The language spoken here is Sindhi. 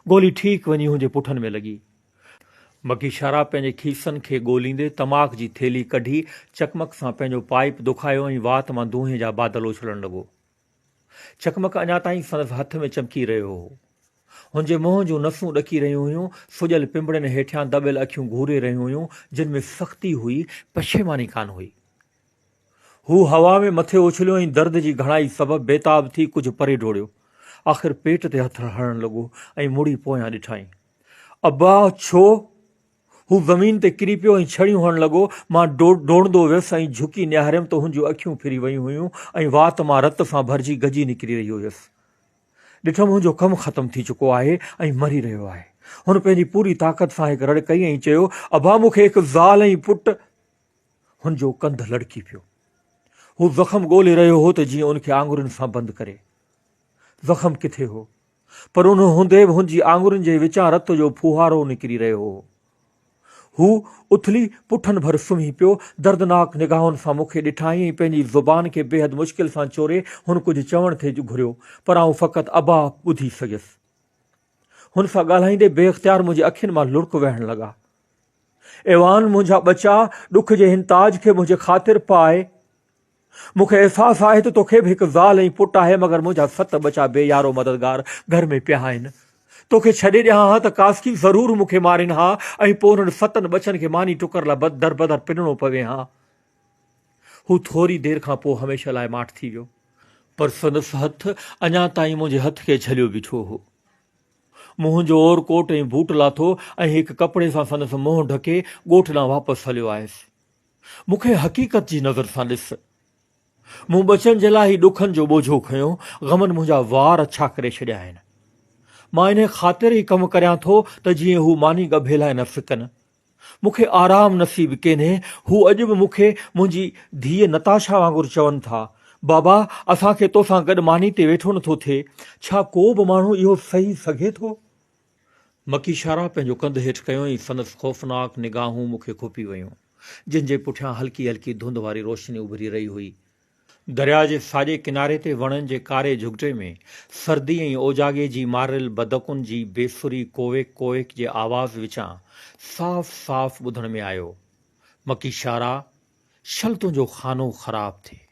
گولي ٺيڪ وڃي هن جي پٺن ۾ لڳي. مڪيشارا پنهنجي کيسن کي ڳوليندي تماڪ جي ٿيلهي ڪڍي چقمق سان پنهنجو پائيپ دکايو ۽ وات مان دونهين جا بادل اڇلڻ لڳو. چقمق اڃا تائين سندس هٿ ۾ چمڪي رهيو هو. هن جي منهن جون نسون ڏڪي رهيون هيون، سڄيل پنبڻين هيٺيان دٻيل اکيون گهوري رهيون هيون، جن ۾ سختي هئي، پشيماني ڪانه هئي. هو هوا ۾ مٿي اڇليو ۽ درد جي گهڻائي سبب بيتاب ٿي ڪجهه پري ڊوڙيو. آخر پيٽ تي هٿ هڻڻ لڳو ۽ مڙي پويان ڏٺائين. ابا! ڇو؟ هو زمين تي ڪري پيو ۽ ڇڙيون هڻڻ لڳو. مان ڊوڙندو ويس ۽ جهڪي نهاريم ته هن جون اکيون ڦري ويون هيون ۽ وات مان رت سان ڀرجي گجي نڪري رهي هيس. ڏٺم هن جو ڪم ختم ٿي چڪو آهي ۽ مري رهيو آهي. هن پنهنجي پوري طاقت سان هڪ رڙ ڪئي ۽ چيو، ابا! مون کي هڪ زال ۽ پٽ. هن جو ڪنڌ لڙڪي پيو. هو زخم ڳولي رهيو هو ته جيئن ان کي آڱرين سان بند ڪري. زخم ڪٿي هو؟ پر ان هوندي به هن جي آڱرين جي وچان رت جو ڦوهارو نڪري رهيو هو. هو اٿلي پٺن ڀر سمهي پيو. دردناڪ نگاهن سان مون کي ڏٺائين ۽ پنهنجي زبان کي بيحد مشڪل سان چوري هن ڪجهه چوڻ ٿي گهريو، پر آئون فقط ابا ٻڌي سگهيس. هن سان ڳالهائيندي بي اختيار منهنجي اکين مان لڙڪ وهڻ لڳا. ايوان منهنجا ٻچا، ڏک جي هن تاج کي منهنجي خاطر پاء. مون کي احساس آهي ته توکي به هڪ زال ۽ پٽ آهي، مگر منهنجا ست ٻچا بي يارو مددگار گهر ۾ پيا آهن. توکي ڇڏي ڏيان ها ته ڪاسڪي ضرور مون کي مارين ها ۽ پوء انهن ستن ٻچن کي ماني ٽڪر لاء دربدر پنڻو پوي ها. هو ٿوري دير کان پوء هميشه لاء ماٺ ٿي ويو. پر سندس هٿ اڃا تائين منهنجي هٿ کي جهليو بيٺو هو. منهن جو اور ڪوٽ ۽ بوٽ لاٿو ۽ هڪ ڪپڙي سان سندس منهن ڍڪي ڳوٺ ڏانهن واپس هليو آيس. مون کي حقيقت جي نظر سان ڏس. مون ٻچن جي لاء هي ڏکن جو ٻوجهو کنيو، غمن منهنجا وار اڇا ڪري ڇڏيا آهن. مان انهي خاطر هي ڪم ڪريان ٿو ته جيئن هو ماني ڳڀي لاء نه سڪن. مون کي آرام نصيب ڪينهي، هو اڄ به مون کي منهنجي ڌيء نتاشا وانگر چون ٿا، بابا، اسان کي توسان گڏ ماني تي ويٺو نٿو ٿئي، ڇا ڪو به ماڻهو اهو سهي سگهي ٿو؟ مڪيشارا پنهنجو ڪنڌ هيٺ ڪيو ۽ سندس خوفناڪ نگاهون مون کي کپي ويون، جن جي پٺيان هلڪي هلڪي ڌنڌ واري روشني اڀري رهي هئي. درياء جي ساڄي ڪناري تي وڻن جي ڪاري جهڳٽي ۾ سردي ۽ اوجاڳي جي ماريل بدڪن جي بي سري ڪوئڪ ڪوئڪ جي آواز وچان صاف صاف ٻڌڻ ۾ آيو، مڪيشارا، شل تنهنجو خانو خراب ٿئي.